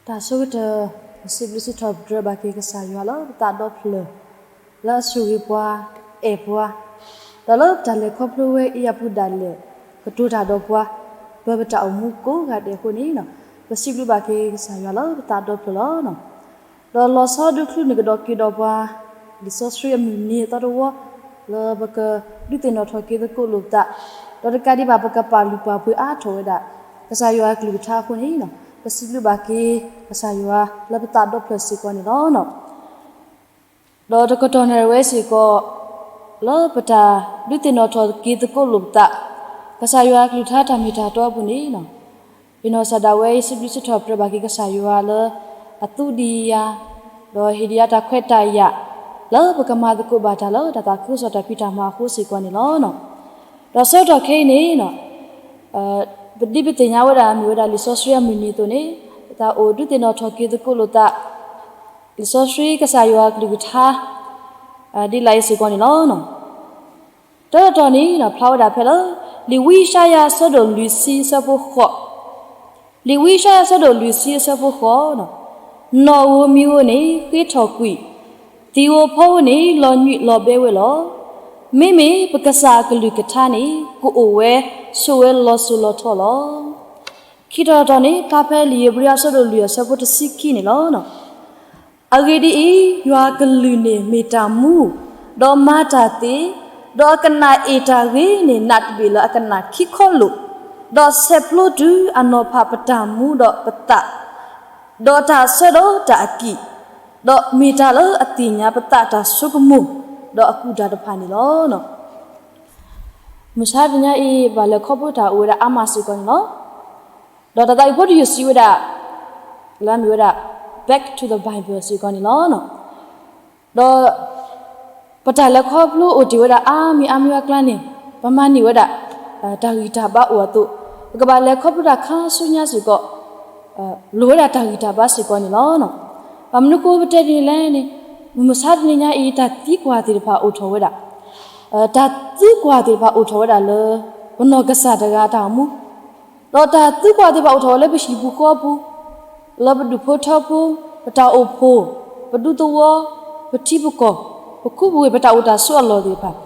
တၢ်ဆိကတၢၢ်, ပစံးဘျုးစံးထီၣ်ပတြၢၤဘၣ်က့ၤကစၢ်ယွၤလၢပသးဒီဖျၢၣ်, လၢအဆိၣ်ဂ့ၤပှၤ, အဲၣ်ပှၤ, ဒီးလၢပတၢ်လဲၤခီဖျိဝဲအံၤအပူၤဒၣ်လဲာ်, ကတိၤတၢ်ဒီးပှၤ, ပၢပတၢ်အိၣ်မူကိးဂၤဒဲးအဃိန့ၣ်, ပစံးဘျုးဘၣ်က့ၤကစၢ်ယွၤလၢပသးဒီဖျၢၣ်လီၤ. ဒီးလီၤဆီဒုးချုးနကဒီးက့ၤဒီးပှၤ, လံာ်စီဆှံအမုၢ်နံၤအသီတဝီ, လၢပကဒုးသ့ၣ်နီၣ်ထီၣ်က့ၤသကိးလိာ်ပသး, ဒီးတကးဒံးဘၣ်ပကပာ်လုၢ်ပာ်ပှ့ၤအါထီၣ်ဝဲဒၣ် ကစၢ်ယွၤအကလုၢ်ကထါအဃိန့ၣ်, ပစံးဘျုးဘၣ်က့ၤကစၢ်ယွၤလၢပသးဒီဖျၢၣ်စ့ၢ်ကီးန့ၣ်လီၤ. ဒီးတကတီၢ်နၣ်ရံၣ်ဝဲစ့ၢ်ကီး, လၢပတၢ်ဒုးသ့ၣ်နီၣ်ထီၣ်က့ၤသကိးလိာ်ပသး, ကစၢ်ယွၤအကလုၢ်ကထါတၢ်မ့ၢ်တၢ်တီအပူၤန့ၣ်, ယနီၢ်ကစၢ်ဒၣ်ဝဲ ယစံးဘျုးစံးထီၣ်ပတြၢၤဘၣ်က့ၤကစၢ်ယွၤလၢ အသူဒံးယၤ, ဒီးဟ့ၣ်ဒံးယၤတၢ်ခွဲးတၢ်ယာ်, လၢပကမၤသကိးဘၣ်တၢ်လၢတၢ်သးခုကစီၣ်တၢ်ဖံးတၢ်မၤအဃိစ့ၢ်ကီးန့ၣ်လီၤ. ဒီးဆၢကတီၢ်ခဲအံၤန့ၣ်, ပဒ်ပသ့ၣ်ညါဝဲဒၣ်မ့ၢ်ဝဲဒၣ်လံာ်စီဆှံအမုၢ်နံၤအသိးန့ၣ်, ပသးအိၣ်ဒုးသ့ၣ်နီၣ်ထီၣ်က့ၤသကိးလိာ်သး, လံာ်စီဆှံကစၢ်ယွၤအကလုၢ်ကထါ, ဒ်လာ်အံၤစ့ၢ်ကီးန့ၣ်လီၤ. တၢတတီၤန့ၣ် ဖျါဝဲဒၣ်ဖဲလၢ လံာ်ဝံယၡါယၤအဆၢဒိၣ်လွံၢ်ဆံအဆၢဖိဃိး, လံာ်ဝံယၡါယၤအဆၢဒိၣ်လွံၢ်ဆံအဆၢဖိဃိး, နီၣ်ဧိၤမံၤဧိၤန့ၣ်ဃ့ထီၣ်ကွံာ်, သံးဧိၤဖီဧိၤန့ၣ်လီၤညွံးလီၤဘဲဝဲလီၤ. မ့မ့ၢ်ပကစၢ်အကလုၢ်ကထါန့ၣ် ကအိၣ်ဝဲဆိးဝဲလီၤစိၤလီၤထီလီၤ. ခံတီၤတီၤန့ၣ် ဖျါဖဲလံာ်ဧ့ၤဘြံၤအဆၢဒိၣ်လွံၢ်အဆၢဖိတဆံခံန့ၣ်လီၤ. အဂ့ၢ်ဒ်အံၤ, ယွၤအကလုၢ်န့ၣ်မ့ၢ်တၢ်မူ, ဒီးမၤတၢ်သ့, ဒီးအကနၣ်အ့ၣ်တၢ်ဂ့ၤန့ၣ် နးတဘ့ၣ်လၢအကနၣ်ခံခီလိာ်, ဒီးဆဲးဖျိတုၤအနီၤဖးပတၢ်မူဒီးပသး, ဒီးတၢ်အဆၢဒီးတၢ်အကံၣ်, ဒီးမ့ၢ်တၢ်လၢအသ့ၣ်ညါပသးတၢ်ဆိကမိၣ်, ဒီးအကူၣ်တၢ်တဖၣ်န့ၣ်လီၤ. မုၢ်ဆါတနံၤညါအံၤ ပဘၣ်လဲၤခီဖျိတၢ်အိၣ်ဝဲဒၣ်အါမးစ့ၢ်ကီးန့ၣ်လီၤ. ဒီးတၢ်သးဝံၣ်ဖိတယုၢ်စံးဝဲဒၣ်, လၢအမ့ၢ်ဝဲဒၣ် Back to the Bible စ့ၢ်ကီးန့ၣ်လီၤ. ဒီးပတၢ်လဲၤခီဖျိအိၣ်တ့ၢ်ဝဲဒၣ်အါမံၤအါမံၤအကျါန့ၣ်, ပမၤန့ၢ်ဝဲဒၣ် တၢ်ဂံၢ်တၢ်ဘါအိၣ်အသိး, ပကဘၣ်လဲၤခီဖျိတၢ်ခါဆူညါစ့ၢ်ကီး လိၣ်ဝဲဒၣ်တၢ်ဂံၢ်တၢ်ဘါစ့ၢ်ကီးန့ၣ်လီၤ. ဘၣ်မနုၤဃိပတဲဒ်န့ၣ်လဲၣ်န့ၣ်, မုၢ်မဆါတနံၤညါအံၤ တၢ်သံကွၢ်သ့ၣ်တဖၣ်အိၣ်ထီၣ်ဝဲဒၣ်, တၢ်သံကွၢ်သ့ၣ်တဖၣ်အိၣ်ထီၣ်ဝဲဒၣ်လၢ ပနီၢ်ကစၢ်တဂၤအတၢ်အိၣ်မူ, ဒီးတၢ်သံကွၢ်သ့ၣ်တဖၣ်အိၣ်ထီၣ်ဝဲလၢပဟံၣ်ပူၤဃီပူၤ, လၢပဒူၣ်ဖိထၢဖိ, ပတၢ်အိၣ်ဖှိၣ်, ပဒူသဝီ, ပထံပကီၢ်, ပခူပဝ့ၢ်, ပတၢ်အိၣ်တၢ်ဆိးအလီၢ်သ့ၣ်တဖၣ်,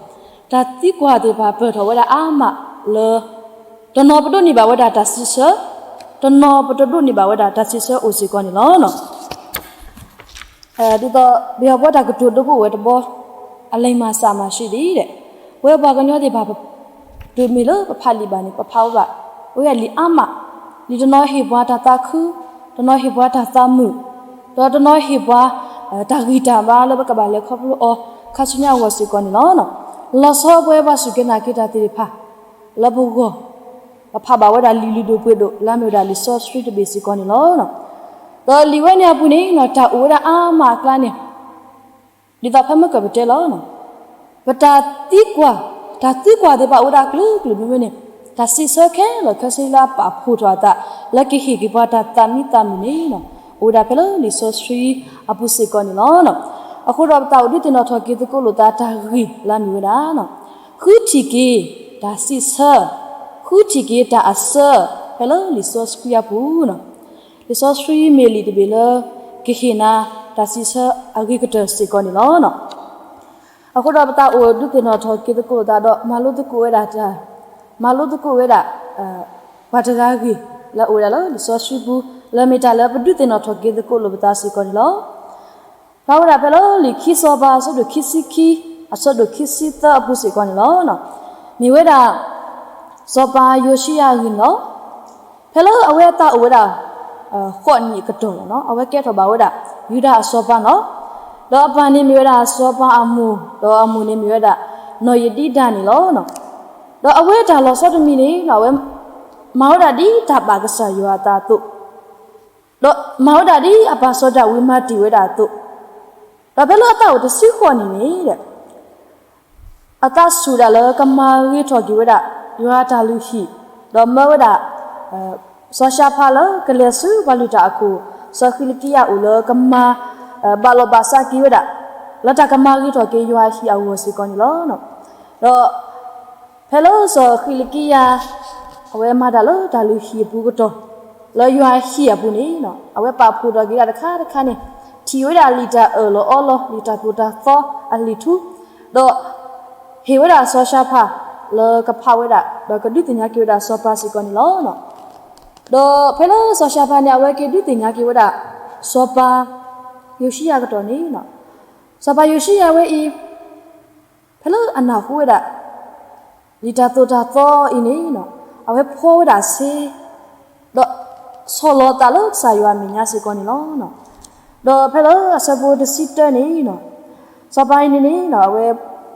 တၢ်သံကွၢ်သ့ၣ်တဖၣ်ပၢၢ်ထီၣ်ဝဲဒၣ်အါမးလၢ တနီၤပဒိးန့ၢ်ဘၣ်ဝဲဒၣ်တၢ်စံးဆၢ, တနီၤပတဒိးန့ၢ်ဘၣ်ဝဲဒၣ်တၢ်စံးဆၢအိၣ်စ့ၢ်ကီးန့ၣ်လီၤ. ဒ်သိးပယီၤဖိတၢ်ကတိၤဒိကအိၣ်ဝဲတဘီ, အလိမ္မာစကားမရှိသည် ဒဲး, ပဝဲပှၤကညီသ့ၣ်တဖၣ် တုၤမ့ၢ်လၢပဖးလံာ်ဘၣ်န့ၣ် ပဖးဝဲဘၣ်, ပဝဲဒၣ်လံာ်အါမး, လံာ်တနီၤဟ့ၣ်ပှၤတၢ်သးခု, တနီၤဟ့ၣ်ပှၤတၢ်သးမုာ်, ဒီးတနီၤဟ့ၣ်ပှၤ တၢ်ဂံၢ်တၢ်ဘါလၢပကဘၣ်လဲၤခီဖျိအီၤ ခါဆူညါအဂီၢ်စ့ၢ်ကီးန့ၣ်လီၤ. လီၤဆီပဝဲပှၤစူၢ်က့ၤနာ်က့ၤတၢ်သ့ၣ်တဖၣ် လၢပဂီၢ်, ပဖးဘၣ်ဝဲဒၣ်လံာ်လုၢ်ဒိၣ်ပှ့ၤဒိၣ် လၢအမ့ၢ်ဝဲဒၣ်လံာ်စီဆှံတဘ့ၣ်စ့ၢ်ကီးန့ၣ်လီၤ. ဒီးလံာ်ဝဲန့ၣ်အပူၤန့ၣ် တၢ်အိၣ်ဝဲဒၣ်အါမးအကျါန့ၣ်, ဒ်သိးဖဲမုၢ်ကၢၢ်ပတဲလီၤ, ပတၢ်သံကွၢ်, တၢ်သံကွၢ်သ့ၣ်တဖၣ်အိၣ်ဝဲဒၣ်ကျၢၤကျၢၤမ့မ့ၢ်န့ၣ်, တၢ်စံးဆၢခဲလၢာ်ခဲဆ့လၢအပာ်ဖှိၣ်ထီၣ်အသး လၢကဟ့ၣ်က့ၤပှၤတၢ်သးမံသးမုာ်န့ၣ် အိၣ်ဝဲဒၣ်ဖဲလၢလံာ်စီဆှံအပူၤစ့ၢ်ကီးန့ၣ်လီၤ. အဃိဒီးပသးအိၣ်ဒုးသ့ၣ်နီၣ်ထီၣ်က့ၤသကိးလိာ်သးတၢ်ဂ့ၢ်လၢအမ့ၢ်ဝဲဒၣ် ဃုထံၣ်က့ၤတၢ်စံးဆၢ, ဃုထံၣ်က့ၤတၢ်အစၢ ဖဲလၢလံာ်စီဆှံအပူၤန့ၣ်, လံာ်စီဆှံမ့ၢ်လံာ်တဘ့ၣ်လၢ ကဟ့ၣ်နၤတၢ်စံးဆၢအဂ့ၤကတၢၢ်စ့ၢ်ကီးန့ၣ်လီၤ. အဃိဒီးပသးအိၣ်ဒုးသ့ၣ်နီၣ်ထီၣ်က့ၤသကိးလိာ်သးဒီး မၤလိသကိးဝဲဒၣ်တၢ်, မၤလိသကိးဝဲဒၣ် ပှၤတဂၤဂ့ၢ် လၢအအိၣ်ဝဲဒၣ်လၢလံာ်စီဆှံပူၤ လၢအမ့ၢ်တၢ်လၢပဒုးသ့ၣ်နီၣ်ထီၣ်က့ၤသကိးလိာ်ပသးစ့ၢ်ကီးန့ၣ်လီၤ. ဖျါဝဲဒၣ်ဖဲလၢလံာ်ခံစီၤပၤအဆၢဒိၣ်ခံဆံခံ အဆၢဒိၣ်ခံဆံသၢအပူၤစ့ၢ်ကီးန့ၣ်လီၤ. မ့ၢ်ဝဲဒၣ် စီၤပၤယိၤၡံယၤအဂ့ၢ်န့ၣ်လီၤ. ဖဲလၢအဝဲအသးအိၣ်ဝဲဒၣ် ဃိးနံၣ်အကတီၢ်လီၤ. အဝဲကဲထီၣ်ဘၣ်ဝဲဒၣ် ယူဒၤအစီၤပၤန့ၣ်လီၤ. ဒီးအပၢ်န့ၣ်မ့ၢ်ဝဲဒၣ်စီၤပၤအမိၢ်, ဒီးအမိၢ်န့ၣ်မ့ၢ်ဝဲဒၣ် နီၢ်ယဒံဒၤန့ၣ်လီၤ. ဒီးအဝဲတၢ်လီၤဆီတမံၤန့ၣ် အဝဲမၤဝဲဒၣ်ဒ်တၢ်ဘၣ်ကစၢ်ယွၤအသးအသိး ဒီးမၤဝဲဒၣ်ဒ်အပၢ်စီၤဒၤဝံးမၤတ့ၢ်ဝဲဒၣ်အသိး, ဒီးဖဲလၢအသးအိၣ်တဆံဃိးနံၣ်န့ၣ် အသးဆူၣ်ဒၣ်လၢကမၤဂ့ၤထီၣ်က့ၤဝဲဒၣ် ယွၤအတၢ်လုၢ်ဟံၣ်, ဒီးမၢဝဲဒၣ် စီၤၡၤဖးလၢကလဲၤဆူပှၤလုၢ်တၢ်အခိၣ် စီၤဃံလကံယၤအအိၣ်လၢကမၤ ဘၣ်လီၤဘၣ်စးက့ၤဝဲဒၣ် လၢတၢ်ကမၤဂ့ၤထီၣ်က့ၤယွၤအဟံၣ်အဂီၢ်စ့ၢ်ကီးန့ၣ်လီၤ. ဒီး ဖဲလၢစီၤဃံလကံယၤ အဝဲမၤတၢ်လၢတၢ်လုၢ်ဟံၣ်အပူၤကတီၢ်, လၢယွၤဟံၣ်အပူၤန့ၣ် အဝဲပာ်ဖှိၣ်ထီၣ်က့ၤဝဲဒၣ်တခါတခါန့ၣ်, ထံၣ်ဝဲဒၣ်လံာ်တၢ်အၢၣ်လီၤအီလီၤ လံာ်တၢ်သိၣ်တၢ်သီအလံာ်ထူ, ဒီးဟ့ၣ်ဝဲဒၣ်စီၤၡၤဖၣ်လၢကဖးဝဲဒၣ် ဒီးကဒုးသ့ၣ်ညါက့ၤဝဲဒၣ်စီၤပၤစ့ၢ်ကီးန့ၣ်လီၤ. ဒီးဖဲလၢစီၤၡၤဖၣ်န့ၣ် အဝဲက့ၤဒုးသ့ၣ်ညါက့ၤဝဲဒၣ် စီၤပၤ ယိၤၡံယၤကတီၢ်န့ၣ်, စီၤပၤယိၤၡံယၤဝဲအံၤ ဖဲလၢအနၢ်ဟူဝဲဒၣ် လံာ်တၢ်သိၣ်တၢ်သီအံၤန့ၣ်, အဝဲဖီဝဲဒၣ်ဆ့, ဒီးဆီၣ်လီၤအသးလၢကစၢ်ယွၤအမဲာ်ညါစ့ၢ်ကီးန့ၣ်လီၤ. ဒီးဖဲလၢအဆၢဖိတဆံတၢန့ၣ်, စီၤပၤအံၤန့ၣ်န့ၣ် အဝဲ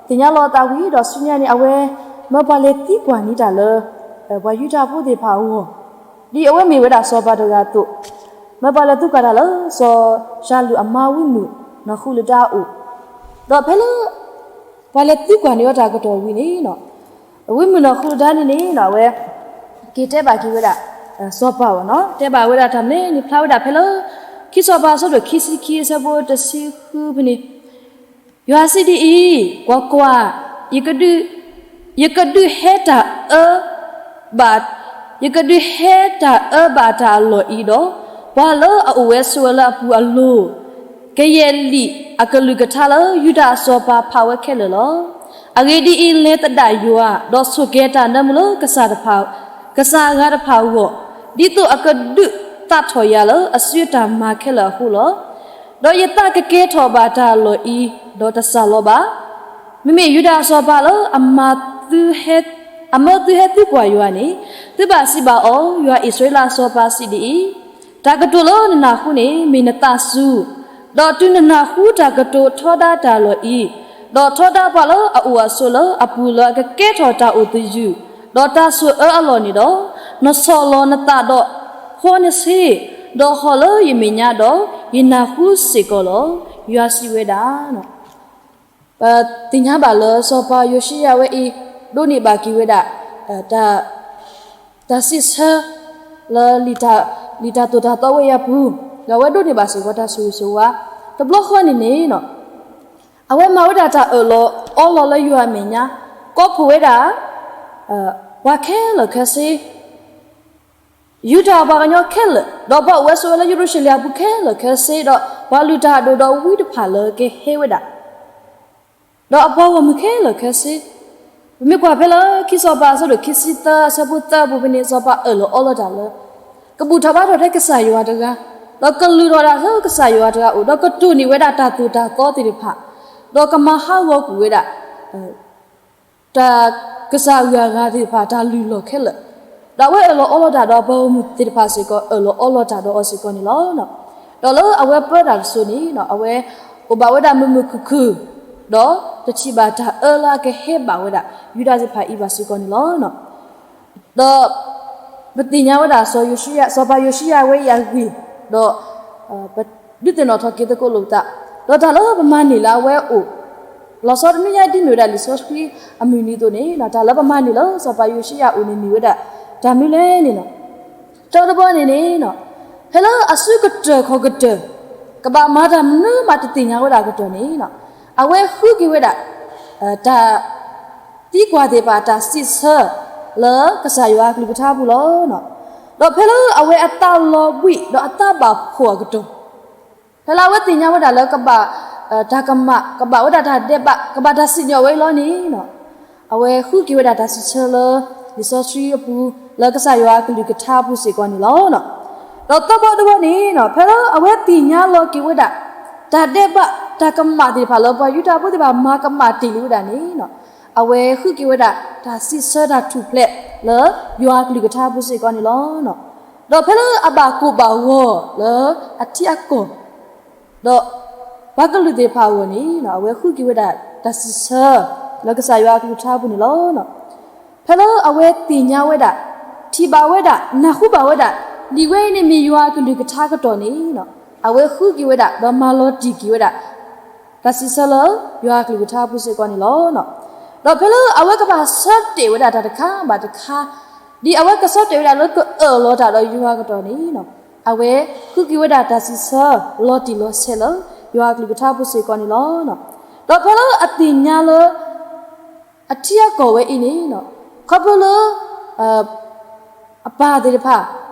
သ့ၣ်ညါလီၤအသးဝံၤဒီးဆူညါန့ၣ် အဝဲမၢပှၤလဲၤသံကွၢ်န့ၢ်တၢ်လၢ ပှၤယူဒၤဖိသ့ၣ်တဖၣ်အဂီၢ်, ဒ်အဝဲမ့ၢ်ဝဲဒၣ်စီၤပၤတဂၤအသိး, မၢပှၤလဲၤသံကွၢ်တၢ်လၢ စီၤၡၤလုၣ်အမါဝံမုၣ်နီၢ်ဃုလဒါအအိၣ်, ဒီးဖဲလၢ ပှၤလဲၤသံကွၢ်န့ၢ်အီၤတၢ်ကတီၢ်ဝံၤန့ၣ်, ဝံမုၣ်နီၢ်ဃုလဒါန့ၣ်န့ၣ် အဝဲက့ၤတဲဘၣ်က့ၤဝဲဒၣ် စီၤပၤအီၤ, တဲဘၣ်ဝဲဒၣ်တၢ်မနုၤလဲၣ်န့ၣ် ဖျါဝဲဒၣ်ဖဲလၢ ခံစီၤပၤအဆၢဒိၣ်ခံဆံခံအဆၢဖိတဆံဃုဖဲန့ၣ်, ယွၤစံးဒ်အံၤ, ကွၢ်ကွၢ်, ယကဒုးဟဲတၢ်အၢ ဘၣ်, ယကဒုးဟဲတၢ်အၢဘၣ်တၢ်အလီၢ်အံၤဒီး, ပှၤလၢအအိၣ်ဝဲဆိးဝဲလၢအပူၤအလိၤ, ကယဲၢ်လံာ်အကလုၢ်ကထါလၢယူဒၤအစီၤပၤဖးဝဲခဲလၢာ်လီၤ. အဂ့ၢ်ဒ်အံၤ, လဲၤသဒၣ်ယွၤ, ဒီးဆိၣ်ကဲၤတၢ်နၢမူလၢကစၢ်တဖၣ်, ကစၢ်အဂၤတဖၣ်အဂီၢ်, ဒ်သိးအကဒုးသးထီၣ်ယၤလၢအစုအတၢ်မၤခဲလၢာ်အဃိလီၤ. ဒီးယသးကကဲထီၣ်ဘၣ်တၢ်အလီၢ်အံၤ, ဒီးတစၢ်လီၤဘၣ်. မ့မ့ၢ်ယူဒၤအစီၤပၤလၢအမၤသုဟဲ, အမၢသုဟဲသံကွၢ်ယွၤန့ၣ်, သုဘၣ်စံးဘၣ်အီၤ, ယွၤအံၣ်စရ့လးအစီၤပၤစံးဒ်အံၤ, တၢ်ကတိၤလၢနနၢ်ဟူန့ၣ် မ့ၢ်နသးစူၤ, ဒီးတုၤနနၢ်ဟူတၢ်ကတိၤထီဒါတၢ်အလီၢ်အံၤ, ဒီးထီဒါပှၤလၢအအိၣ်အဆိးလၢအပူၤလၢအကကဲထီၣ်တၢ်အိၣ်သယုၢ်, ဒီးတၢ်ဆိၣ်အၢအလီၢ်န့ၣ်ဒီး, နဆီၣ်လီၤနသးဒီးဖီနဆ့, ဒီးဟီၣ်လၢယမဲာ်ညါဒီး, ယနၢ်ဟူစ့ၢ်ကီးလီၤ. ယွၤစံးဝဲဒၣ် ပသ့ၣ်ညါဘၣ်လၢစီၤပၤယိၤၡံယၤဝဲအံၤ ဒိးန့ၢ်ဘၣ်က့ၤဝဲဒၣ် တၢ်စံးဆၢ လၢ လံာ်တၢ်သိၣ်တၢ်သီဝဲအံၤအပူၤ, ဒီးအဝဲဒိးန့ၢ်ဘၣ်စ့ၢ်ကီးတၢ်ဆိၣ်ဂ့ၤဆိၣ်ဝါ, တဘျီဃီန့ၣ်န့ၣ် အဝဲမၤဝဲဒၣ်တၢ်အၢၣ်လီၤအီလီၤလၢယွၤအမဲာ်ညါ, ကိးဖှိၣ်ဝဲဒၣ် ပှၤခဲလၢာ်ခဲဆ့ ယူဒၤပှၤကညီခဲလၢာ်, ဒီးပှၤအိၣ်ဝဲဆိးဝဲလၢယရူၤၡလ့ၣ်အပူၤခဲလၢာ်ခဲဆ့, ဒီးပှၤလုၢ်တၢ်အဒိၣ်ဒီးဝံတဖၣ်လၢကဟဲဝဲဒၣ်, ဒီးအပှၤဂီၢ်မုၢ်ခဲလၢာ်ခဲဆ့, ပမ့ၢ်ကွၢ်ဖဲလၢခံစီၤပၤအဆၢဒိၣ်ခံဆံသၢအဆၢဖိသၢအပူၤဖဲန့ၣ် စီၤပၤအၢၣ်လီၤအီလီၤတၢ်လၢ ကဘူၣ်ထီၣ်ဘါထီၣ်ထဲကစၢ်ယွၤတဂၤ, ဒီးကလုၢ်ထီၣ်တၢ်လၢကစၢ်ယွၤတဂၤအအိၣ်, ဒီးကတိၢ်န့ၢ်ဝဲဒၣ်တၢ်သိၣ်တၢ်သီသ့ၣ်တဖၣ်, ဒီးကမၤဟးဂီၤကွံာ်ဝဲဒၣ် တၢ်ကစၢ်အဂုၤအဂၤသ့ၣ်တဖၣ် တၢ်လုၢ်လီၢ်ခဲလၢာ်, ဒီးအဝဲအၢၣ်လီၤအီလီၤတၢ်ဒီးပှၤဂီၢ်မုၢ်သ့ၣ်တဖၣ်စ့ၢ်ကီး အၢၣ်လီၤအီလီၤတၢ်ဒီးအီၤစ့ၢ်ကီးန့ၣ်လီၤ. ဒီးလၢအဝဲပၢတၢ်တစိၤန့ၣ် အဝဲအိၣ်ဘၣ်ဝဲဒၣ်မုာ်မုာ်ခုၣ်ခုၣ်, ဒီးတထံၣ်ဘၣ်တၢ်အၢလၢအကဟဲဘၣ်ဝဲဒၣ် ယူဒၤသ့ၣ်တဖၣ်အံၤဘၣ်စ့ၢ်ကီးန့ၣ်လီၤ. ဒီးပသ့ၣ်ညါဝဲဒၣ် စီၤပၤယိၤၡံယၤဝဲအံၤအဂ့ၢ်, ဒီး ပဒုးသ့ၣ်နီၣ်ထီၣ်က့ၤသကိးလိာ်ပသး, ဒီးတၢ်လၢပမၤန့ၢ်လၢအဝဲအအိၣ် လီၤဆီတနွံညါဒ်မ့ၢ်ဝဲဒၣ်လံာ်စီဆှံအမုၢ်နံၤအသိးန့ၣ် တၢ်လၢပမၤန့ၢ်လၢစီၤပၤယိၤၡံယၤအအိၣ်န့ၣ်မ့ၢ်ဝဲဒၣ် တၢ်မနုၤလဲၣ်န့ၣ်လီၤ. တၢတဘီန့ၣ်န့ၣ် ဖဲလၢအစုကတၢၢ်ခီၣ်ကတၢၢ် ကဘၣ်မၤတၢ်မနုၤမးတသ့ၣ်ညါဝဲဒၣ်အကတီၢ်န့ၣ် အဝဲဃုက့ၤဝဲဒၣ် တၢ် သံကွၢ်သ့ၣ်တဖၣ်တၢ်စံးဆၢ လၢကစၢ်ယွၤအကလုၢ်ကထါအပူၤလီၤ. ဒီးဖဲလၢအဝဲအသးလီၤဘှံးဒီးအသးဘၣ်ဖှီၣ်အကတီၢ် ဖဲလၢအဝဲသ့ၣ်ညါဝဲဒၣ်လၢကဘၣ် တၢ်ကမၣ် ကဘၣ်ဝဲဒၣ်တၢ်ဒဲးဘး ကဘၣ်တၢ်စံၣ်ညီၣ်ဝဲအံၤလီၤန့ၣ် အဝဲဃုက့ၤဝဲဒၣ်တၢ်စံးဆၢလၢ လံာ်စီဆှံအပူၤ လၢကစၢ်ယွၤအကလုၢ်ကထါအပူၤစ့ၢ်ကီးန့ၣ်လီၤ. ဒီးသၢဘီတဘီန့ၣ် ဖဲလၢအဝဲသ့ၣ်ညါလီၤက့ၤဝဲဒၣ် တၢ်ဒဲးဘး တၢ်ကမၣ်သ့ၣ်တဖၣ်လၢပှၤယူဒၤဖိသ့ၣ်တဖၣ်မၤကမၣ်တ့ၢ်လံဝဲဒၣ်န့ၣ် အဝဲဃုက့ၤဝဲဒၣ် တၢ်စံးဆၢတၢ်ထူၣ်ဖျဲးလၢ ယွၤအကလုၢ်ကထါအပူၤစ့ၢ်ကီးန့ၣ်လီၤ. ဒီးဖဲလၢအဘၣ်ကိၢ်ဘၣ်ဂီၤလၢအထံအကီၢ် ဒီးပှၤကလုာ်သ့ၣ်တဖၣ်အဂီၢ်န့ၣ် အဝဲဃုက့ၤဝဲဒၣ်တၢ်စံးဆၢ လၢကစၢ်ယွၤအကလုၢ်ကထါအပူၤန့ၣ်လီၤ. ဖဲလၢအဝဲသ့ၣ်ညါဝဲဒၣ် ထံၣ်ဘၣ်ဝဲဒၣ် နၢ်ဟူဘၣ်ဝဲဒၣ် ဒ်ဝဲအံၤန့ၣ်မ့ၢ်ယွၤအကလုၢ်ကထါအကတီၢ်န့ၣ် အဝဲဃုက့ၤဝဲဒၣ် ဒီးမၤလီၤတံၢ်က့ၤဝဲဒၣ် တၢ်စံးဆၢလၢ ယွၤအကလုၢ်ကထါအပူၤစ့ၢ်ကီးန့ၣ်လီၤ. ဒီးဖဲလၢအဝဲကဘၣ်ဆၢတဲာ်ဝဲဒၣ်တၢ်တခါဘၣ်တခါ ဒ်အဝဲကဆၢတဲာ်ဝဲဒၣ်လၢကအၢၣ်လီၤတၢ်ဒီးယွၤအကတီၢ်န့ၣ် အဝဲဃုက့ၤဝဲဒၣ်တၢ်စံးဆၢ လီၤတံၢ်လီၤဆဲးလၢ ယွၤအကလုၢ်ကထါအပူၤစ့ၢ်ကီးန့ၣ်လီၤ. ဒီးဖဲလၢအသ့ၣ်ညါလၢ အထံအကီၢ်ဝဲအံၤန့ၣ် ခီဖျိလၢ အပၢ်သ့ၣ်တဖၣ်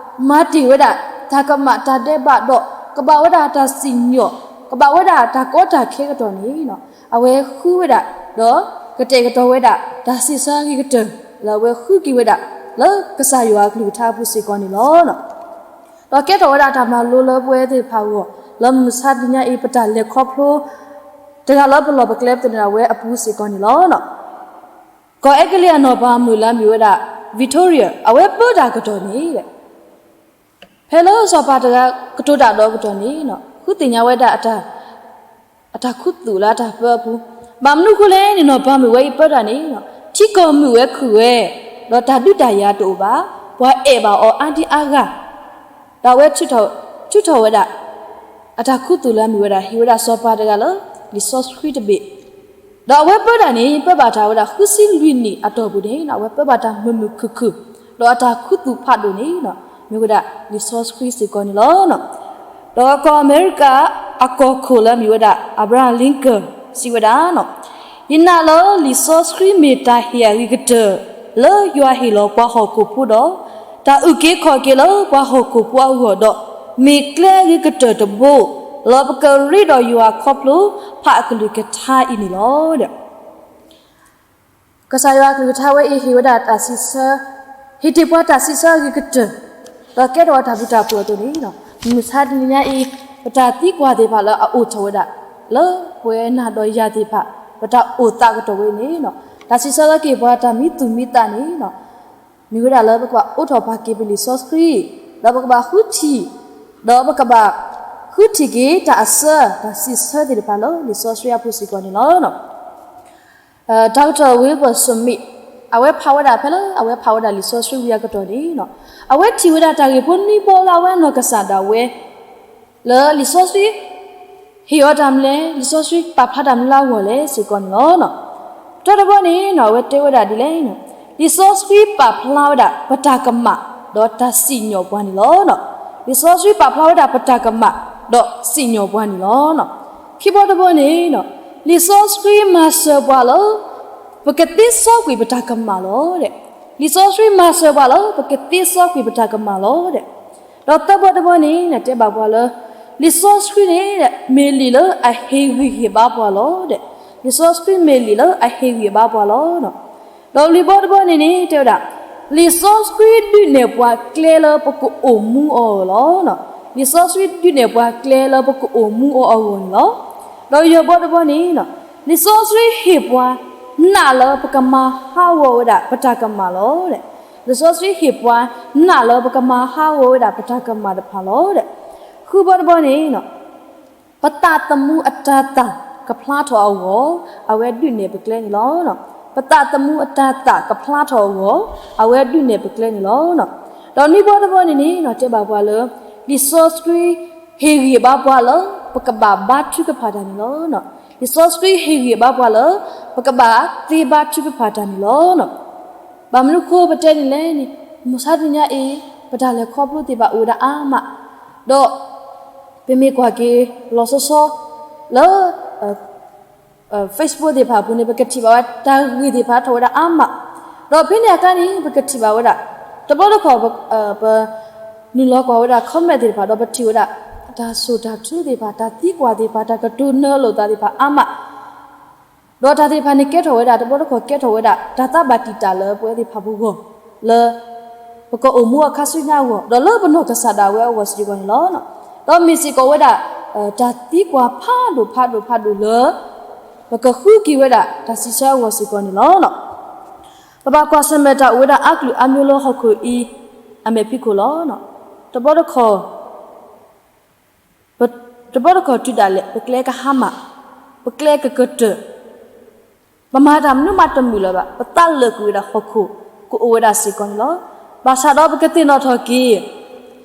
မၤတ့ၢ်ဝဲဒၣ် တၢ်ကမၣ်တၢ်ဒဲးဘးဒီး ကဘၣ်ဝဲဒၣ်တၢ်စံၣ်ညီၣ် ကဘၣ်ဝဲဒၣ်တၢ်ကီတၢ်ခဲကတီၢ်န့ၣ် အဝဲဃုဝဲဒၣ် ဒီးကတဲာ်ကတီၤဝဲဒၣ် တၢ်စံးဆၢအဂ့ၤကတၢၢ် လၢအဝဲဃုက့ၤဝဲဒၣ် လၢကစၢ်ယွၤအကလုၢ်ကထါအပူၤစ့ၢ်ကီးန့ၣ်လီၤ. ဒီးကဲထီၣ်ဝဲဒၣ်တၢ်မၤလိလၢပဝဲသ့ၣ်တဖၣ်အဂီၢ် လၢမုၢ်မဆါတနံၤညါအံၤ ပတၢ်လဲၤခီဖျိ တဂၤလၢပလီၢ်ပကျဲပသန့ၤဒၣ်ဝဲအပူၤစ့ၢ်ကီးန့ၣ်လီၤ. ကီၢ်အဲကလံးအနီၢ်ပၤမုၣ်လၢအမ့ၢ်ဝဲဒၣ် Victoria အဝဲပၢတၢ်ကတီၢ်န့ၣ် ဖဲလၢစီၤပၤတဂၤကတိၤတၢ်ဒီးအကတီၢ်န့ၣ် ဃုသ့ၣ်ညါဝဲဒၣ် အတၢ်ခူသူၣ်လၢအတၢ်ပၢအပူၤ, ဘၣ်မနုၤအဃိလဲၣ်န့ၣ် နီၢ်ပၤမုၣ်ဝဲအံၤပၢတၢ်န့ၣ် ထံကီၢ်မုာ်ဝဲခုၣ်ဝဲ, ဒီးတၢ်ဒုးတၢ်ယၤတအိၣ်ဘၣ်, ပှၤအဲၣ်ဘၣ်အီၤအါဒံအါဂၤ, ဒီးအဝဲထုးထီၣ်ဝဲဒၣ် အတၢ်ခူသူၣ်လၢအမ့ၢ်ဝဲဒၣ် ဟ့ၣ်ဝဲဒၣ်စီၤပၤတဂၤလၢ လံာ်စီဆှံတဘ့ၣ်, ဒီးအဝဲပၢတၢ်န့ၣ် ပၢဘၣ်တၢ်ဝဲဒၣ်ဃုဆံလွံၢ်နံၣ်အတီၢ်ပူၤန့ၣ် အဝဲပၢဘၣ်တၢ်မုာ်မုာ်ခုၣ်ခုၣ်, ဒီးအတၢ်ခူသူၣ်ဖးဒိၣ်န့ၣ် မ့ၢ်ဝဲဒၣ်လံာ်စီဆှံစ့ၢ်ကီးန့ၣ်လီၤ. ဒီးကီၢ်အမဲရကၤအကီၢ်ခိၣ်လၢအမ့ၢ်ဝဲဒၣ် Abraham Lincoln စံးဝဲဒၣ်, ယနာ်လၢလံာ်စီဆှံမ့ၢ်တၢ်ဟ့ၣ်အဂ့ၤကတၢၢ် လၢယွၤဟ့ၣ်လီၤပှၤဟီၣ်ခိၣ်ဖိဒီး တၢ်အုၣ်က့ၤခီၣ်က့ၤလၢပှၤဟီၣ်ခိၣ်ဖိအဂီၢ်ဒီး မ့ၢ်ကျဲအဂ့ၤကတၢၢ်တဘိ လၢပကရ့ဒီးယွၤခီဖျိဖးအကလုၢ်ကထါအံၤန့ၣ်လီၤ. ကစၢ်ယွၤအကလုၢ်ကထါဝဲအံၤ ဟ့ၣ်ဝဲဒၣ်တၢ်စံးဆၢ, ဟ့ၣ်တ့ၢ်ပှၤတၢ်စံးဆၢအဂ့ၤကတၢၢ်, ဒီးကဲထီၣ်ဝဲတၢ်ဘျုးတၢ်ဖှိၣ်အသိးန့ၣ်, မုၢ်မဆါတနံၤညါအံၤ ပတၢ်သံကွၢ်သ့ၣ်တဖၣ်လၢအအိၣ်ထီၣ်ဝဲဒၣ် လၢပဝဲနၤဒီးယၤသ့ၣ်တဖၣ် ပတၢ်အိၣ်သးကတီၢ်ဝဲန့ၣ်, တၢ်စံးဆၢလၢကဟ့ၣ်ပှၤတၢ်မံသူၣ်မံသးန့ၣ် မ့ၢ်ဝဲဒၣ်လၢပကဘၣ်အိးထီၣ်ပာ်က့ၤပလံာ်စီဆှံ, ဒီးပကဘၣ်ဃုထံၣ်, ဒီးပကဘၣ်ဃုထံၣ်က့ၤတၢ်အစၢ တၢ်စံးဆၢသ့ၣ်တဖၣ်လၢလံာ်စီဆှံအပူၤစ့ၢ်ကီးန့ၣ်လီၤ. တၢ်ကတီၢ် Wilbur Smith အဝဲဖးဝဲဒၣ်ဖဲလၢအဝဲဖးဝဲဒၣ်လံာ်စီဆှံဝံၤအကတီၢ်န့ၣ်, အဝဲထံၣ်ဝဲဒၣ်တၢ်ဂ့ၢ်ဖိနွံဘီလၢအဝဲနီၢ်ကစၢ်ဒၣ်ဝဲ လၢလံာ်စီဆှံ ဟ့ၣ်အီၤတၢ်မနုၤလဲၣ်, လံာ်စီဆှံပာ်ဖျါတၢ်မနုၤလၢအဂီၢ်လဲၣ်စ့ၢ်ကီးန့ၣ်လီၤ. တၢတဘီန့ၣ် အဝဲတဲဝဲဒၣ်ဒ်လဲၣ်, လံာ်စီဆှံပာ်ဖျါဝဲဒၣ်ပတၢ်ကမၣ် ဒီးတၢ်စံၣ်ညီၣ်ပှၤန့ၣ်လီၤ. လံာ်စီဆှံပာ်ဖျါဝဲဒၣ်ပတၢ်ကမၣ် ဒီးစံၣ်ညီၣ်ပှၤန့ၣ်လီၤ. ခံဘီတဘီန့ၣ် လံာ်စီဆှံမၤစၢၤပှၤလၢ ပကသ့စီကွံာ်ပတၢ်ကမၣ်လီၤ. လံာ်စီဆှံမၤစၢၤပှၤလၢ ပကသ့စီကွံာ်ပတၢ်ကမၣ်လီၤ. ဒီးသၢဘီတဘီန့ၣ် တဲဘၣ်ပှၤလၢ လံာ်စီဆှံန့ၣ် မ့ၢ်လံာ်လၢအဟ့ၣ်ဂံၢ်ဟ့ၣ်ဘါပှၤလီၤ. လံာ်စီဆှံမ့ၢ်လံာ်လၢအဟ့ၣ်ဂံၢ်ဟ့ၣ်ဘါပှၤလီၤ. ဒီးလွံၢ်ဘီတဘီန့ၣ်န့ၣ် တဲဝဲဒၣ် လံာ်စီဆှံဒုးနဲၣ်ပှၤကျဲလၢပကအိၣ်မူအီၤအဂီၢ်လီၤ. လံာ်စီဆှံဒုးနဲၣ်ပှၤကျဲလၢပကအိၣ်မူအီၤအဂီၢ်န့ၣ်လီၤ. ဒီးယဲၢ်ဘီတဘီန့ၣ် လံာ်စီဆှံဟ့ၣ်ပှၤနးလၢပကမၤဟးဂီၤဝဲဒၣ်ပတၢ်ကမၣ်လီၤ. လံာ်စီဆှံဟ့ၣ်ပှၤနးလၢပကမၤဟးဂီၤဝဲဒၣ်ပတၢ်ကမၣ်တဖၣ်လီၤ. ဃုဘီတဘီန့ၣ် ပသးသမူအတၤသၣ်ကဖျါထီၣ်အဂီၢ် အဝဲဒုးနဲၣ်ပကျဲန့ၣ်လီၤ. ပသးသမူအတၤသၣ်ကဖျါထီၣ်အဂီၢ် အဝဲဒုးနဲၣ်ပကျဲန့ၣ်လီၤ. ဒီးနွံဘီတဘီန့ၣ်န့ၣ် တဲဘၣ်ပှၤလၢ လံာ်စီဆှံဟ့ၣ်ဂံၢ်ဘါပှၤလၢ ပကဘၣ်ဘါထုကဖၣ်တၢ်န့ၣ်လီၤ. လံာ်စီဆှံဟ့ၣ်ဂံၢ်ဘါပှၤလၢ ပကဘၣ်သ့ဘါထုကဖၣ်တၢ်န့ၣ်လီၤ. ဘၣ်မနုၤဃိပတဲန့ၣ်လဲၣ်န့ၣ် မုၢ်မဆါတနံၤညါအံၤ ပတၢ်လဲၤခီဖျိသ့ၣ်တဖၣ်အိၣ်ဝဲဒၣ်အါမး, ဒီး ပမ့ၢ်ကွၢ်က့ၤလီၤဆီဆီ လၢ Facebook သ့ၣ်တဖၣ်အပူၤန့ၣ် ပကထံၣ်ဘၣ်ဝဲတၢ်ဂ့ၢ်သ့ၣ်တဖၣ်ထီၣ်ဝဲဒၣ်အါမး, ဒီးဖဲန့ၣ်အခါန့ၣ် ပကထံၣ်ဘၣ်ဝဲဒၣ် တဘျီတခီၣ် ပ နုာ်လီၤကွၢ်ဝဲဒၣ် comment သ့ၣ်တဖၣ် ဒီးပထံၣ်ဝဲဒၣ် တၢ်စိၢ်တၢ်ထုသ့ၣ်တဖၣ် တၢ်သံကွၢ်သ့ၣ်တဖၣ် တၢ်ကတိၤနၢလိာ်သးသ့ၣ်တဖၣ်အါမး, ဒီးတၢ်သ့ၣ်တဖၣ်န့ၣ်ကဲထီၣ်ဝဲဒၣ် တဘျီတခီၣ်ကဲထီၣ်ဝဲဒၣ် တၢ်သးဘၣ်တံာ်တာ်လၢပဝဲသ့ၣ်တဖၣ်ပဂီၢ် လၢ ပကအိၣ်မူအခါဆူညါအဂီၢ် ဒီးလၢပနီၢ်ကစၢ်ဒၣ်ဝဲအဂီၢ်စ့ၢ်ကီးန့ၣ်လီၤ. ဒီးမ့ၢ်စ့ၢ်ကီးဝဲဒၣ် တၢ်သံကွၢ်ဖးဒိၣ်ဖးဒိၣ်ဖးဒိၣ်လၢ ပကဃုက့ၤဝဲဒၣ်တၢ်စံးဆၢအဂီၢ်စ့ၢ်ကီးန့ၣ်လီၤ. ပဘၣ်ကွၢ်ဆၢၣ်မဲာ်တၢ်အိၣ်ဝဲဒၣ်အါကလုာ်အါမျိုးလၢဟီၣ်ခိၣ်အံၤ အမဲာ်ဖံးခိၣ်လီၤ. တဘျီတခီၣ် တဘျီတခီၣ်တုၤဒၣ်လဲာ် ပကျဲကဟါမၢ်, ပကျဲကကတၢၢ်, ပမၤတၢ်မနုၤမးတမုာ်လၢၤဘၣ်, ပသးလၢာ်ကွံာ်ဝဲဒၣ်ဟီၣ်ခိၣ် ကအိၣ်ဝဲဒၣ်စ့ၢ်ကီးန့ၣ်လီၤ. ဘၣ်ဆၣ်ဒီးပကသ့ၣ်နီၣ်ထီၣ်က့ၤ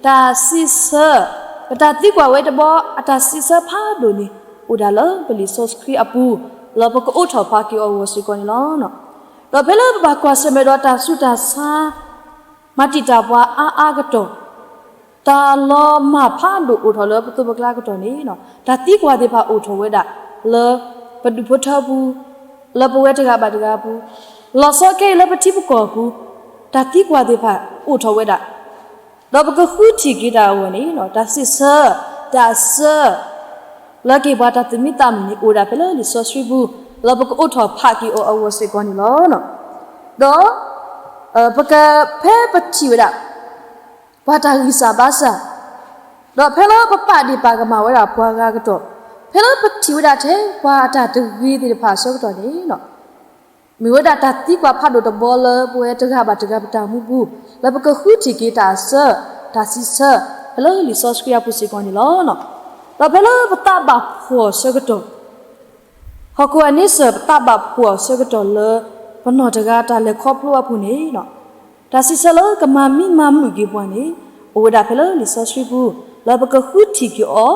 တၢ်စံးဆၢ, ပတၢ်သံကွၢ်ဝဲတဘျီ အတၢ်စံးဆၢဖးဒိၣ်န့ၣ် အိၣ်ဒၣ်လၢပလံာ်စီဆှံအပူၤ လၢပကအိးထီၣ်ဖးက့ၤအီၤအဂီၢ်စ့ၢ်ကီးန့ၣ်လီၤ. ဒီးဖဲလၢပဘၣ်ကွၢ်ဆၢၣ်မဲာ်ဒီးတၢ်ဆူးတၢ်ဆါ မၤတံာ်တာ်ပှၤအါအါကတီၢ်, တၢ်လီၤမၢ်ဖးဒိၣ်အိၣ်ထီၣ်လၢပသိးပကျါကတီၢ်န့ၣ် တၢ်သံကွၢ်သ့ၣ်တဖၣ်အိၣ်ထီၣ်ဝဲဒၣ် လၢပဒူၣ်ဖိထၢပူၤ, လၢပဝဲတဂၤဘၣ်တဂၤအပူၤ, လီၤဆီခဲအံၤလၢပထံပကီၢ်အပူၤ, တၢ်သံကွၢ်သ့ၣ်တဖၣ်အိၣ်ထီၣ်ဝဲဒၣ် ဒီးပကဃုထံၣ်က့ၤတၢ်အဂီၢ်န့ၣ် တၢ်စံးဆၢ, တၢ်အစၢ လၢက့ၤပှၤတၢ်သူၣ်မံသးမုာ်န့ၣ် အိၣ်ဝဲဒၣ်ဖဲလၢလံာ်စီဆှံပူၤ လၢပကအိးထီၣ်ဖးက့ၤအီၤအဂီၢ်စ့ၢ်ကီးန့ၣ်လီၤ. ဒီး ပက ဖဲပထံၣ်ဝဲဒၣ် ပှၤတၢ်ဂံၢ်စၢ်ဘါစၢ်, ဒီးဖဲလၢပပာ်ဒ့ၣ်ပာ်ကမၣ်ဝဲဒၣ်ပှၤဂၤအကတီၢ်, ဖဲလၢပထံၣ်ဝဲဒၣ်ထဲပှၤအတၢ်တဂ့ၤသ့ၣ်တဖၣ်အဆၢကတီၢ်န့ၣ် မ့ၢ်ဝဲဒၣ်တၢ်သံကွၢ်ဖးဒိၣ်တဘီလၢပဝဲတဂၤဘၣ်တဂၤပတၢ်မူပူၤ, လၢပကဃုထံၣ်က့ၤတၢ်အစၢ, တၢ်စံးဆၢ, ဖဲလၢလံာ်စီဆှံအပူၤစ့ၢ်ကီးန့ၣ်လီၤ. ဒီးဖဲလၢပသးဘၣ်ဖှီၣ်အဆၢကတီၢ်, ဟီၣ်ခိၣ်အန့ဆၢၣ်ပသးဘၣ်ဖှီၣ်အဆၢကတီၢ်လၢ ပနီၢ်တဂၤတၢ်လဲၤခီဖျိအပူၤန့ၣ် တၢ်စံးဆၢလၢကမၤမံမၤမုာ်က့ၤပှၤန့ၣ် အိၣ်ဝဲဒၣ်ဖဲလၢလံာ်စီဆှံပူၤ လၢပကဃုထံၣ်က့ၤအီ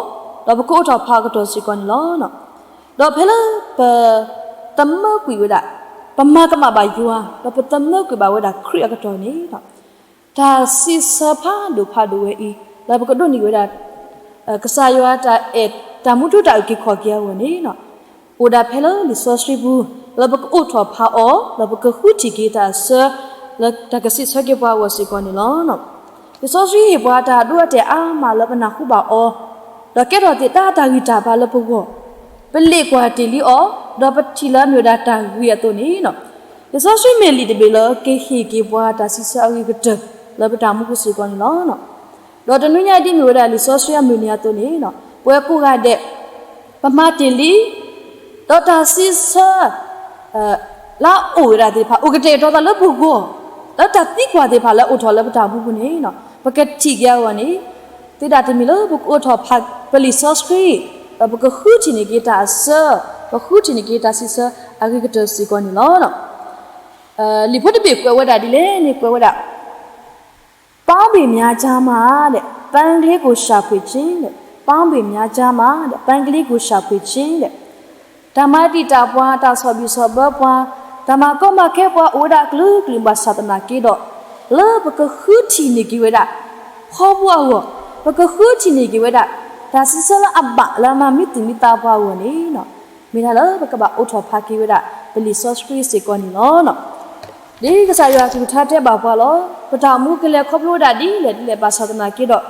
ၤ, ဒီးပကအိးထီၣ်ဖးအကတီၢ်စ့ၢ်ကီးန့ၣ်လီၤ. ဒီးဖဲလၢပ သမၢကွံာ်ဝဲဒၣ်, ပမၤကမၣ်ဘၣ်ယွၤ, ဒီးပသမၢကွံာ်ဘၣ်ဝဲဒၣ်ခရံာ်အကတီၢ်န့ၣ် တၢ်စံးဆၢဖးဒိၣ်ဖးဒိၣ်ဝဲအံၤ လၢပကဒိးန့ၢ်ဝဲဒၣ် ကစၢ်ယွၤတၢ်အဲၣ်တၢ်မူထူတၢ်အုၣ်က့ၤခီၣ်က့ၤအဂီၢ်န့ၣ် အိၣ်ဒၣ်ဖဲလၢလံာ်စီဆှံပူၤ လၢပကအိးထီၣ်ဖးအီၤ ဒီးပကဃုထံၣ်က့ၤတၢ်အစၢ လၢတၢ်ကစံးဆၢက့ၤပှၤအဂီၢ်စ့ၢ်ကီးန့ၣ်လီၤ. လံာ်စီဆှံဟ့ၣ်ပှၤတၢ်အဒိအတဲာ်အါမးလၢပနၢ်ဟူဘၣ်အီၤ, ဒီးကဲထီၣ်သ့ၣ်တၢ်တၢ်ဂံၢ်တၢ်ဘါလၢပဂီၢ်, ပလ့ၣ်ကွၢ်တ့ၢ်လံအီၤ, ဒီးပထံၣ်လၢအမ့ၢ်ဝဲဒၣ်တၢ်ဂ့ၤအသိးန့ၣ် လံာ်စီဆှံမ့ၢ်လံာ်တဘ့ၣ်လၢကဟ့ၣ်က့ၤပှၤတၢ်စံးဆၢအဂ့ၤကတၢၢ် လၢပတၢ်မူပူၤစ့ၢ်ကီးန့ၣ်လီၤ. ဒီးတနွံညါအံၤဒ်မ့ၢ်ဝဲဒၣ်လံာ်စီဆှံအမုၢ်နံၤအသိးန့ၣ် ပဝဲကိးဂၤဒဲး ပမၤတ့ၢ်လံ ဒီးတၢ်စံးဆၢ လၢအအိၣ်ဝဲဒၣ်သ့ၣ်တဖၣ် အိၣ်ကတဲာ်ကတီၤသးလၢပဂီၢ်, လၢတၢ်သံကွၢ်သ့ၣ်တဖၣ်လၢအိၣ်ထီၣ်လၢပတၢ်မူပူၤန့ၣ် ပကထံၣ်က့ၤအဂီၢ်န့ၣ် သုဒၣ်တမံၤလၢပကအိးထီၣ်ဖးပလံာ်စီဆှံ, ဒီးပကဃုထံၣ်န့ၢ်က့ၤတၢ်အစၢ, ပဃုထံၣ်န့ၢ်က့ၤတၢ်စံးဆၢအဂ့ၤကတၢၢ်စ့ၢ်ကီးန့ၣ်လီၤ. လံာ်ဖိတဘ့ၣ်ကွဲးဝဲဒၣ်ဒ်လဲၣ်န့ၣ် ကွဲးဝဲဒၣ် ပေါင်းပေများကြားမှ တဲ့ ပန်းကလေးကို ရှာဖွေခြင်း တဲ့ ပေါင်းပေများကြားမှ တဲ့ ပန်းကလေးကို ရှာဖွေခြင်း တဲ့ တၢ်မၤတံာ်တာ်ပှၤ, တၢ်ဆီၣ်ဘံၣ်ဆီၣ်ဘၢပှၤ, တၢ်မၤကီမၤခဲပှၤ အိၣ်ဝဲဒၣ်အကလုာ်ကလုာ်ဘၣ်ဆၣ်သနာ်က့ဒီး, လၢပကဃုထံၣ်န့ၢ်က့ၤဝဲဒၣ် ဖီဖိအဂီၢ်, ပကဃုထံၣ်န့ၢ်က့ၤဝဲဒၣ် တၢ်စံးဆၢလၢအဘၣ်လၢအမၤမံသူၣ်မံသးပှၤအဂီၢ်န့ၣ် မ့ၢ်တၢ်လၢပကဘၣ်အိးထီၣ်ဖးက့ၤဝဲဒၣ် ပလံာ်စီဆှံစ့ၢ်ကီးန့ၣ်လီၤ. ဒ်ကစၢ်ယွၤအကလုၢ်ကထါတဲဘၣ်ပှၤလီၤ. ပတၢ်အိၣ်မူကလဲၤခီဖျိဝဲဒၣ်ဒ်လဲၣ်ဒ်လဲၣ်ဘၣ်ဆၣ်သနာ်က့ဒီး, တၢ်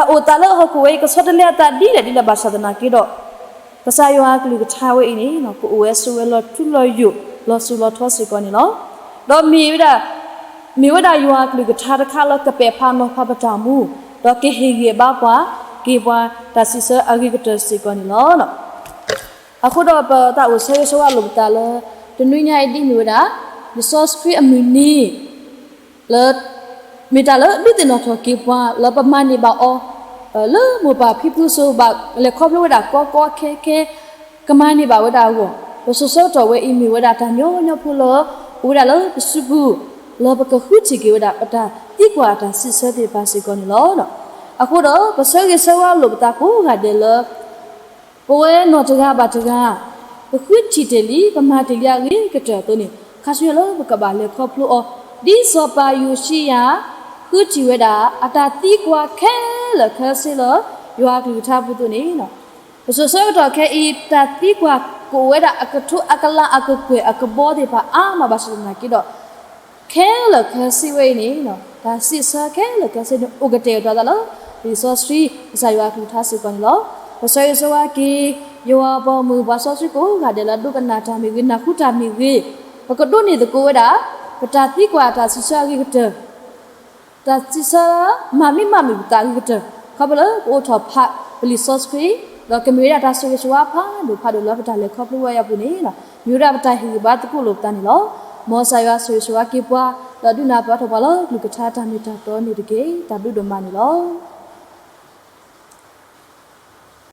အိၣ်သးလၢဟီၣ်ခိၣ်ဝဲအံၤ ကဆီတလဲအသးဒ်လဲၣ်ဒ်လဲၣ်ဘၣ်ဆၣ်သနာ်က့ဒီး, ကစၢ်ယွၤအကလုၢ်ကထါဝဲအံၤန့ၣ် ကအိၣ်ဝဲဆိးဝဲလီၤထူလီၤယိာ် လီၤစိၤလီၤထီစ့ၢ်ကီးန့ၣ်လီၤ. ဒီးမ့ၢ်ဝဲဒၣ် မ့ၢ်ဝဲဒၣ်ယွၤအကလုၢ်ကထါတခါလၢကပဲာ်ဖးနီၤဖးပတၢ်မူ, ဒီးကဟ့ၣ်ဂံၢ်ဘါပှၤ က့ၤပှၤတၢ်စံးဆၢအဂ့ၤကတၢၢ်စ့ၢ်ကီးန့ၣ်လီၤ. အဃိဒီးပသးအိၣ်ဆၢဂ့ၤဆၢဝါလိာ်ပသးလၢ တနွံညါအံၤဒ်မ့ၢ်ဝဲဒၣ် လံာ်စီဆှံအမုၢ်နံၤ လၢ မ့ၢ်တၢ်လၢဒုးသ့ၣ်နီၣ်ထီၣ်က့ၤပှၤ လၢပမၤန့ၢ်ဘၣ်အီၤ လၢမိၢ်ပၢ်ဖံဖုစိၤဘၣ်လဲၤခီဖျိဝဲဒၣ်ကီကီခဲခဲ ကမၤန့ၢ်ဘၣ်ဝဲဒၣ်အဂီၢ်, ပစိၤဆၢကတီၢ်ဝဲအံၤမ့ၢ်ဝဲဒၣ်တၢ်ညီညီဖိလၢ အိၣ်ဝဲဒၣ်လၢပစုပူၤ လၢပကဃုထံၣ်က့ၤဝဲဒၣ် ပတၢ်သံကွၢ်တၢ်စံးဆၢသ့ၣ်တဖၣ်စ့ၢ်ကီးန့ၣ်လီၤ. အဃိဒီး ပဆၢဂ့ၤဆၢဝါလိာ်ပသးကိးဂၤဒဲးလၢ ပဝဲနီၢ်တဂၤဘၣ်တဂၤ ပဃုထံၣ်တ့ၢ်လံ ပမၤတ့ၢ်လံအဂ့ၤကတၢၢ်အသိးန့ၣ် ခါဆူညါလၢပကဘၣ်လဲၤခီဖျိအီၤ ဒ်စီၤပၤယိၤၡံယၤ ဃုထံၣ်ဝဲဒၣ် အတၢ်သံကွၢ်ခဲလၢာ်ခဲဆ့လၢ ယွၤအကလုၢ်ကထါပူၤအသိးန့ၣ် ပစိၤဆၢကတီၢ်ခဲအံၤ တၢ်သံကွၢ်ကအိၣ်ဝဲဒၣ်အကထိအကလၤအကကွဲၢ်အကဘီသ့ၣ်တဖၣ်အါမးဘၣ်ဆၣ်သနာ်က့ဒီး ခဲလၢာ်ခဲဆ့ဝဲအံၤန့ၣ် တၢ်စံးဆၢခဲလၢာ်ခဲဆ့န့ၣ် အိၣ်ကတဲာ်ကတီၤသးလၢ လံာ်စီဆှံ ကစၢ်ယွၤအကလုၢ်ကထါစ့ၢ်ကီးန့ၣ်လီၤ. ပဆၢဂ့ၤဆၢဝါက့ၤ ယွၤအပှၤဂီၢ်မုၢ်ပှၤစီဆှံကိးဂၤဒဲးလၢအဒိကနၣ်တၢ်မ့ၢ်ဂ့ၤ နၢ်ဟူတၢ်မ့ၢ်ဂ့ၤ ပကဒိးန့ၢ်သကိးဝဲဒၣ် ပတၢ်သံကွၢ်တၢ်စံးဆၢအဂ့ၤကတၢၢ် တၢ်စံးဆၢ မၤမံမၤမုာ်ပသးအဂ့ၤကတၢၢ် ခီဖျိလၢပအိးထီၣ်ဖး ပလံာ်စီဆှံ ဒီးကမ့ၢ်ဝဲဒၣ်တၢ်ဆိၣ်ဂ့ၤဆိၣ်ဝါဖးဒိၣ်ဖးဒိၣ်လၢပတၢ်လဲၤခီဖျိဝဲအံၤအပူၤန့ၣ် မ့ၢ်ဝဲဒၣ်ပတၢ်ဟ့ၣ်ဂံၢ်ဘါသကိးလိာ်ပသးန့ၣ်လီၤ. မ်ကစၢ်ယွၤဆိၣ်ဂ့ၤဆိၣ်ဝါက့ၤပှၤ ဒီးဒုးနၢ်ပၢၢ်ထီၣ်ပှၤလၢကလုၢ်ကထါတၢ်မ့ၢ်တၢ်တီန့ၣ်တက့ၢ်. တၢ်ဘျုးဒိၣ်မးန့ၣ်လီၤ.